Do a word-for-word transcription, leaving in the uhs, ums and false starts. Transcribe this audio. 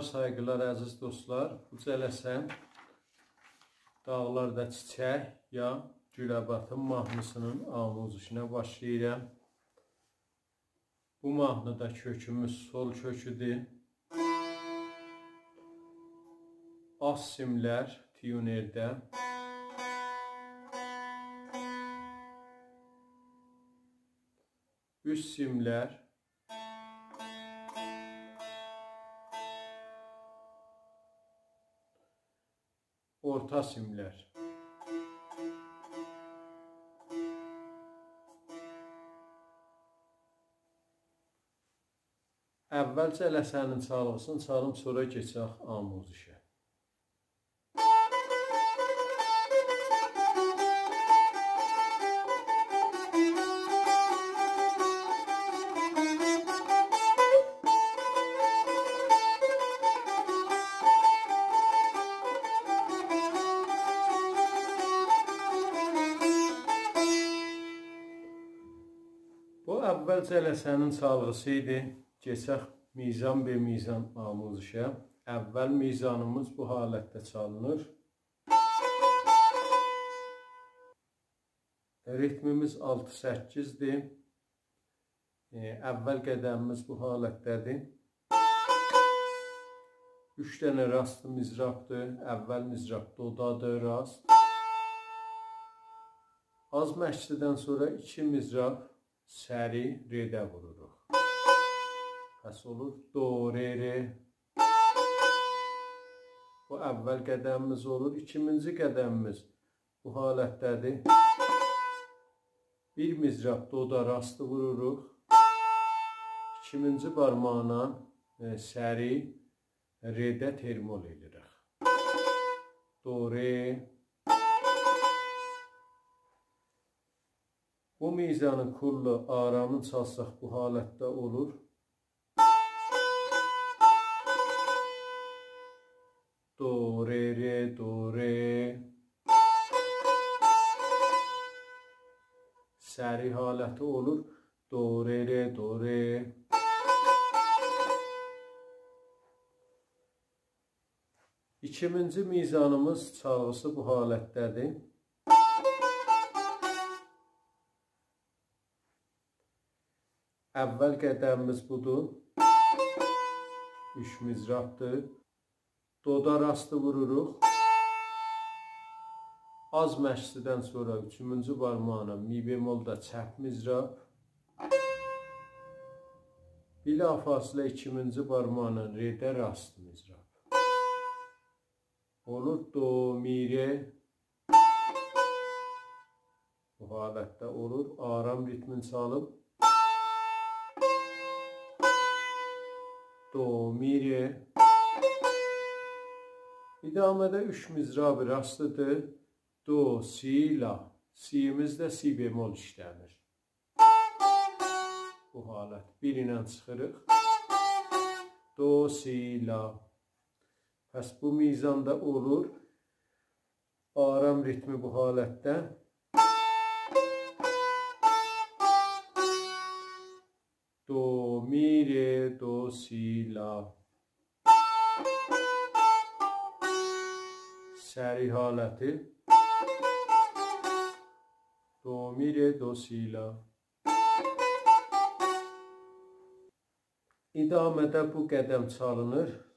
سایغیلار، عزیز دوستلار. بو جلسه داغلاردا چیچک یا گول‌آباتین ماهنی‌سینین آموزشینه باشلاییرام. بو ماهنی‌دا کؤکوموز سول کؤکودور. آلت سیملر تیونرده. اوست سیملر. اورتا سیملر. اول جلسه‌نین چالغی‌سینی چالیم، سونرا کئچک آموزشه. بو اول جلسه‌نین چالغی‌سی ایدی. کئچک میزان به میزان آموزشه. اول میزانیمیز بو حالتده چالینیر. ریتمیمیز آلتی سککیزدیر. ائ، اول قدمیمیز بو حالتده‌دیر. اوچ دنه راست مضرابدیر. اول مضراب دودادیر، راست. آز مکثدن سونرا ایکی مضراب سریع رده ووروروق. پس اولور دو، ر، ر. بو اول قدمیمیز اولور. ایکیمینجی قدمیمیز بو حالتده‌دیر. بیر مضراب دودا راستی ووروروق. ایکیمینجی بارماغینان، ائ، سریع رده ترمول ائدیریک. دو، ر. بو میزانین کلّو آرامین چالساق بو حالتده اولور. دو، ر، ر، دو، ر. سریع حالتی اولور. دو، ر، ر، دو، ر. ایکیمینجی میزانیمیز چالغی‌سی بو حالتده‌دیر. اول قدمیمیز بودور. اوچ مضرابدیر. دودا راستی ووروروق. آز مکثدن سونرا اوچونجو بارماغینان می بمولدا چپ مضراب. بلافاصله ایکیمینجی بارماغینان رده راست مضراب. اولور دو، می، ر. بو حالتده اولور. آرام ریتمین چالیم. دو، می، ر. ادامه‌ده اوچ مضراب راستیدیر. دو، سی، لا. سی‌میز ده سی بمول ایشله‌نیر. بو حالت. بیر ایله چیخیریق. دو، سی، لا. پس بو میزاندا اولور. آرام ریتمی بو حالتده. دو، می، ر، دو، سی، لا. سریع حالتی. دو، می، ر، دو، سی، لا. ادامه‌ده بو قدم چالینیر.